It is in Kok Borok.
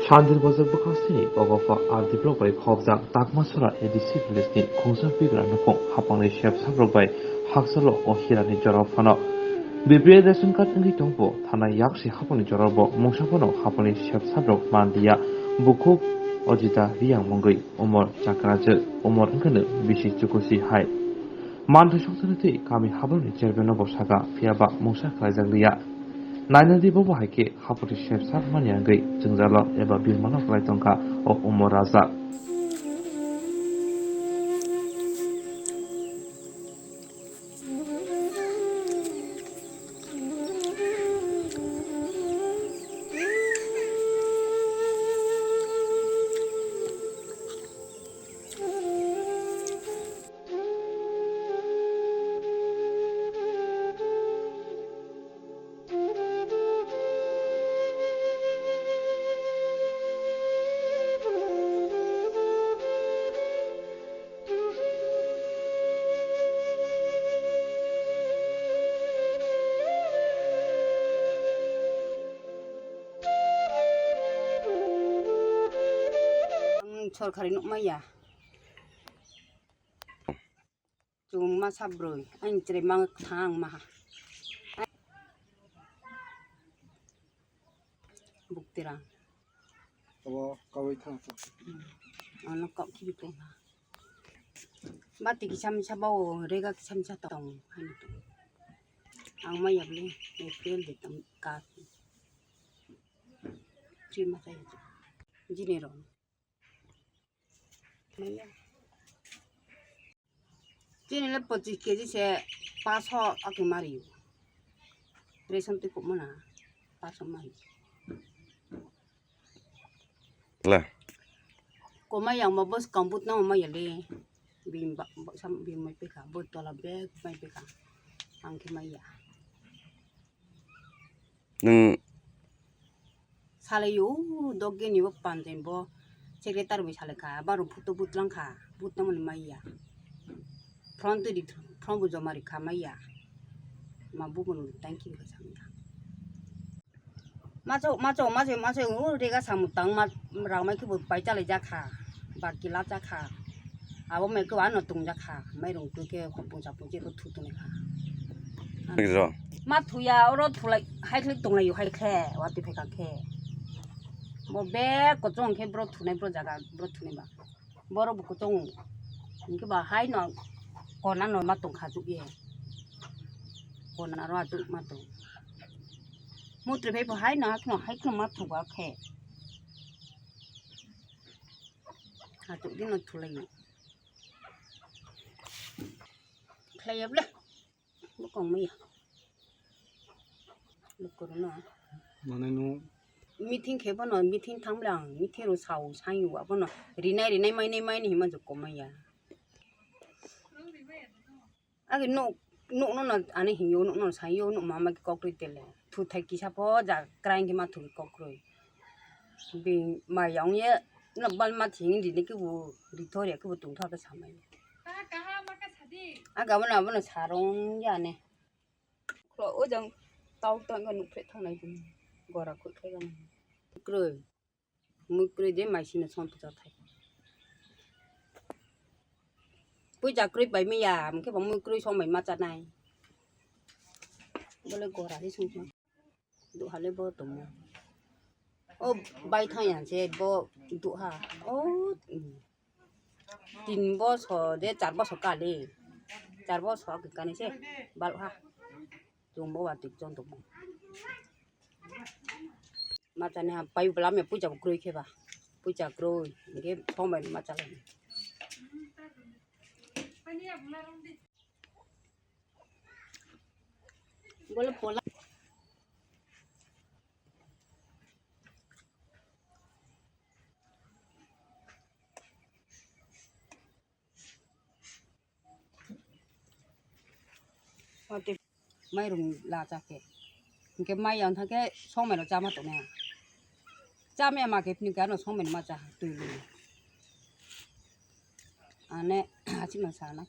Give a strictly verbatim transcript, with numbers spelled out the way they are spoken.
Sandir Bazar bwkhak sini Bogopha R D block bai khobjak Takmasora A D C village ni khungsa bigra nukhung hapangni sepsabrok bai hakchalo o hirani jorao phano. B P L ration card wngwi tongbo thana yaksi hapangni jorao bo mungsa phano hapangni sepsabrok manliya. Bukhuk Ojita Riyang mungwi umor chakrajwk, umor wngkhe bisi chukusi hai. Manthai songchakni twi kami haborokni chairman no bo saka, phiya ba mungsa khlaijak liya. Naina di bobo hai khe hapori sepsa mani wngwi chwngjalo eba birmano klai tongkha o Umor Raja. Ang sorkari nukmaya. Chwng ma sabrwi, ani chwrai ma thang ma ha. Buktirang. Abo kawi thang sa. Ano kok khibi tong ha. Bati kisa misa bao rega kisa misa tong. Haino tong. Ang ma yabli April de tam ka. Chi ma sa yabli. Jini ro. Chini le pochis kg se paso ake mari. Ration twi kok mana paso mari. La. Komai yang ma bos kambut na ma yale. Bim ba sam bim mai peka bot tola bag mai peka. Ang ke mai ya. Nwng salaio, dogeni bo panjai bo secretary bai salai kha, baro photo butlang kha, butlang mani maiya. Front twi di, front bo joma ri kha maiya. Ma bubo no thank you kha samya. Macho, macho, macho, macho, o rega samung tang ma, rang mai khe bo pai chalai jakha, ba kila jakha. Abo mai khe ano tong jakha, mairung twi khe khopung chapung je bo thu tong kha. Nini ro. Ma thuya, oro thulai, hai khlai tonglaio, hai khe, watwi phai kha khe. Bo bek kochong khe bro thunai, bro jaga, bro thunai ba. Borok bo kochong. Hwnkhe ba hai no kona no ma tong kha chuk ye. Kona ro achuk ma tong. Mutri phai bo hai no, hai khno, hai khno ma thuba khe. Achuk din no thulai. Khlai ya ble. Bokong maya. Lukurno. Manai no. Meeting khe bono, meeting thang bwle ang, meeting ro sao, sayo, abono rinai, rinai, mainai, mainai hima jokko maya. Age nok, nok no, no, ani hinyo, nok no sayo, nok mama ki kokroi tele. Thu thai kisa pho ja, kraing ki ma thu ki kokroi. Bini maya ong ye, nok bal ma thing di ne ki bu, ri thor ya ki bu tung thor ke samai. Aga bono, abono sarong ya ne. Khlo o jang tau tang ga nukphreh thangnai bini gora khuikhlai gana. Kwrwi. Mui kwrwi je mai sino som puja thai. Puja kwrwi pai maya, hwnkhe bo mui kwrwi som bai ma chanai. Bole gora hi song song. Duhale bo tomo. O bai thang yang se bo duha. O, mm. Tin bosor de char bosor kali. Char bosor ke kani se bal ha. Chwng bo watwi chon tongmo. Machani ha pai bwlam ya puja bo kwrwi khe ba. Puja kwrwi hwnkhe sombai ma chalai. Bole pola. Mate mairung la chakhe. Hwnkhe mai yang thangkhe songmai no chama tongnai. Chamaya ma khe phini khe ano songmai no ma cha twi lwi. Ane achima sana.